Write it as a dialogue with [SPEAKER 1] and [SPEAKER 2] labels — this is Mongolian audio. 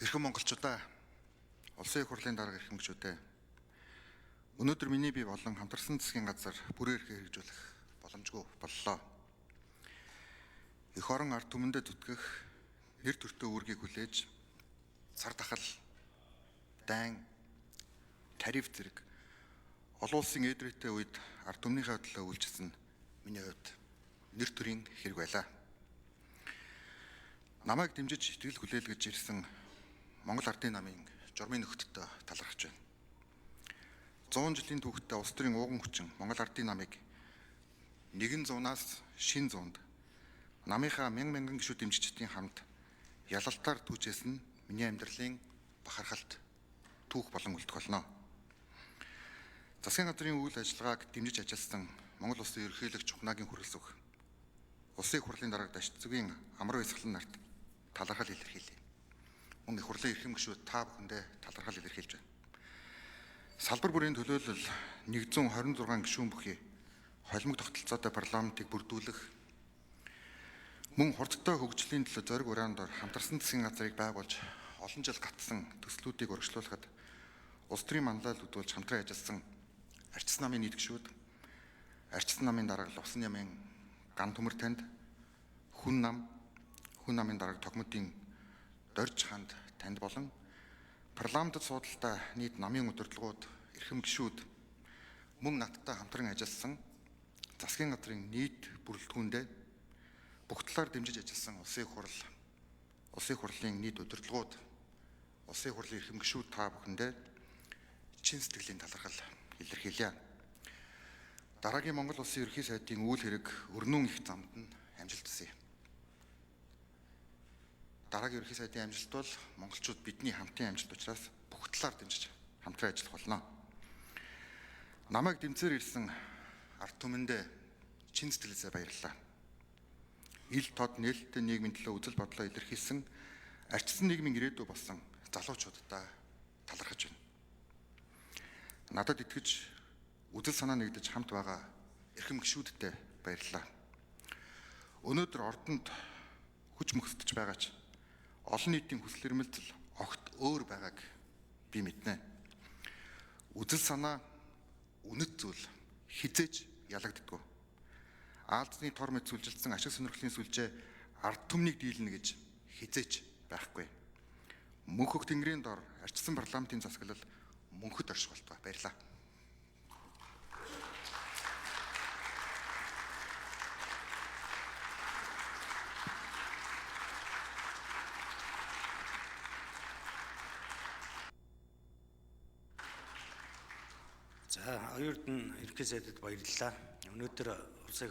[SPEAKER 1] Эрхэм монголчуудаа, Улсын их хурлын дарга эрхэм гишүүдээ. Өнөөдөр миний бие болон хамтарсан засгийн газар бүрэн эрхээ хэрэгжүүлэх боломжгүй боллоо. Эх орон ард түмэндээ зүтгэх нэр төртөө үүргийг хүлээж цар тахал, дайн, тариф зэрэг олон улсын эдрээтэй үед ард түмнийхээ төлөө үйлчилсэн миний хувьд нэр төрийн хэрэг байлаа. Намайг дэмжиж итгэл хүлээлгэж ирсэн Монгол Ардын намын журмын нөхдөдөө талархаж байна. 100 жилийн түүхтэй улс төрийн ууган хүчин Монгол Ардын намыг нэгэн зуунаас шин зуунд намынхаа мянган мянган гишүүд дэмжигчдийн хамт ялалтаар түүжээс нь миний амьдралын бахархалт түүх болон үлдэх болно. Засгийн газрын үйл ажиллагааг дэмжиж ажилласан Монгол Улсын ерөнхийлөгч Ухнаагийн хүрэлцэх Улсын их хурлын дарга Дашцүгийн амруу эсгэлэн нарт талархал илэрхийлье. Мөн их хурлын эрхэм гишүүд та бүхэндээ талархал илэрхийлж байна. Салбар бүрийн төлөөлөл 126 гишүүн бүхий холимог тогтолцоотой парламентыг бүрдүүлэх мөн хурдтай хөгжлийн төлөө зориг ураан дор хамтарсан засгийн газрыг байгуулж олон жил гатсан төслүүдийг урагшлуулахад улс төрийн манлайл үзүүлж хамтран ажилласан Арчсан намын нийт гишүүд, Арчсан намын дарга Лувсан намын ган төмөр танд, хүн нам, хүн намын дарга Тогмодын Дорж ханд танд болон парламентд суудалтай нийт намын удирдлагууд, эрхэм гишүүд мөн надтай хамтран ажилласан засгийн газрын нийт бүрэлдэхүүндээ бүх талаар дэмжиж ажилласан Улсын их хурл, Улсын их хурлын нийт удирдлагууд, Улсын их хурлын эрхэм гишүүд та бүхэндээ чин сэтгэлийн талархал илэрхийлье. Дараагийн Монгол Улсын Ерөнхий сайдын үйл хэрэг өрнүүн их замд нь амжилт хүсье. Дараагийн Ерөнхий сайдын амжилт бол монголчууд бидний хамтын амжилт учраас бүх талаар дэмжиж хамтран ажиллах болно. Намайг дэмцээр ирсэн ард түмэндээ чин сэтгэлээсээ баярлалаа. Ил тод нээлттэй нийгмийн төлөө үзэл бодлоо илэрхийлсэн арчсан нийгмийн ирээдүй болсон залуучуудаа талархаж байна. Надад итгэж үзэл санаа нэгдэж хамт байгаа эрхэм гишүүддээ баярлалаа. Өнөөдөр ордонд хүч мөхсдөж байгаа ч олон нийтийн хүсэл эрмэлзэл огт өөр байгааг би мэднэ. Үзэл санаа үнэт зүйл хизээж ялагддаггүй. Аалзны тор мэт сүлжилсэн ашиг сонирхлын сүлжээ ард түмнийг дийлнэ гэж хизээж байхгүй. Мөнхөх тэнгэрийн дор арчсан парламентын засаглал мөнхөд орших болтугай. Баярлалаа.
[SPEAKER 2] За, оюурдэн ерөнхий сайдад баярлалаа. Өнөөдөр улсын